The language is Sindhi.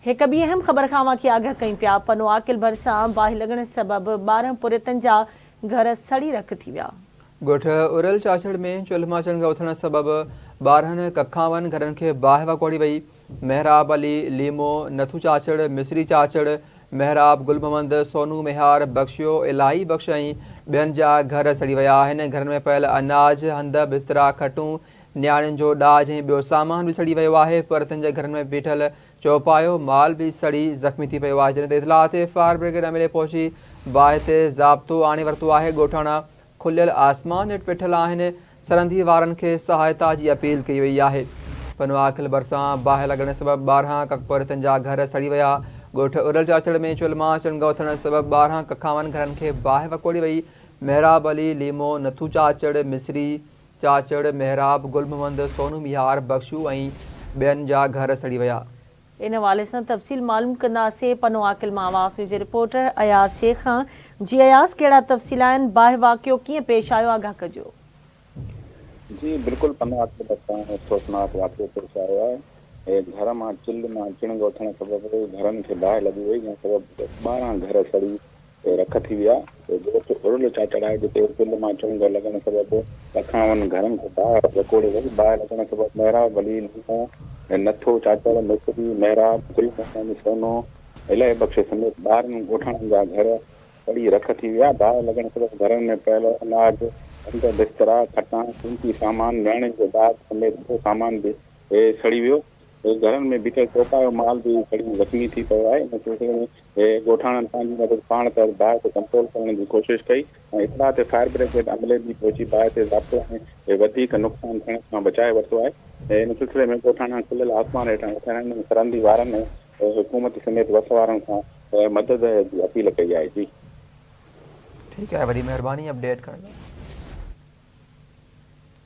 هڪ ٻي اهم خبر کان اوهان کي آگاهه ڪيون پيا، پنو عاقل ڀرسان باهه لڳڻ سبب 12 پورهيتن جا گهر سڙي رک ٿي ويا. ڳوٺ ارل چاچڙ ۾ چلهه مان چڻگ اٿڻ سبب 12 ڪکاون گهرن کي باهه وڪوڙي وئي. محراب علي، ليمو، نٿو چاچڙ، مصري چاچڙ، محراب، گل محمد، سونو ميهار، بخشيو، الاهي بخش ۽ ٻين جا گهر سڙي ويا آهن. گهرن ۾ پيل اناج، هنڌ، بسترا، کٽون، نياڻين جو ڏاج ۽ ٻيو سامان به سڙي ويو آهي. پورهيتن جي گهرن ۾ بيٺل چوپايو مال به سڙي زخمي ٿي پيو آهي، جڏهن ته اطلاع تي فائر برگيڊ عملي پهچي باهه تي ضابطو آڻي ورتو آهي، ڳوٺاڻا کليل آسمان هيٺ ويٺل آهن، سرندي وارن کي سهائتا جي اپيل ڪئي وئي آهي. پنوعاقل ڀرسان باهه لڳڻ سبب 12 ڪک-پورهيتن جا گهر سڙي ويا، ڳوٺ ارل چاچڙ ۾ چلهه مان چڻگ اٿڻ سبب 12 ڪکاون گهرن کي باهه وڪوڙي وئي، محراب علي، ليمو، نٿو چاچڙ، مصري، چاچڙ، محراب، گل محمد، سونو ميهار، بخشو ۽ ٻين جا گهر سڙي ويا. ان حوالي سان تفصيل معلوم ڪنداسين پنو عاقل مان آواز نيوز جي رپورٽر اياز شيخ کان. جي اياز ڪهڙا تفصيل آهن، باهه واقعو ڪيئن پيش آيو آگاهه ڪجو. جي بلڪل پنو عاقل ڀرسان افسوسناڪ واقعو پيش آيو آهي گهر مان چلهه مان چڻنگ اٿڻ سبب گهرن کي باهه لڳي وئي جنهن سبب 12 گهر سڙي رک ٿي ويا. ڳوٺ ارل چاچڙ آهي جتي چلهه مان چڻنگ لڳڻ سبب لکاون گهرن کي باهه وڪوڙي وئي. باهه لڳڻ سبب محراب ولي، ليمو، نٿو چاچڙ، مصري، محراب، گل محمد، سونو، الاهي بخش سميت 12 ڳوٺاڻن جا گهر سڙي رک ٿي ويا. باهه لڳڻ سبب گهرن ۾ پيل اناج، هنڌ، بسترا، کٽان، قيمتي سامان، نياڻين جو ڏاج سميت ٻيو سامان به سڙي ويو. گهرن ۾ بيٺل چوپايو مال به سڙي زخمي ٿي پيو آهي. ان سلسلي ۾ ڳوٺاڻن پنهنجي مدد پاڻ تحت باهه تي ڪنٽرول ڪرڻ جي ڪوشش ڪئي ۽ اطلاع تي فائر بريگيڊ عملي به پهچي باهه تي ضابطو آڻي وڌيڪ نقصان ٿيڻ کان بچائي ورتو آهي. ان سلسلي ۾ ڳوٺاڻا کليل آسمان هيٺان ويٺل آهن ۽ سرندي وارن ۽ حڪومت سميت وس وارن کان مدد جي اپيل ڪئي آهي. جي. ٺيڪ آهي وڏي مهرباني اپڊيٽ ڪرڻ لاء.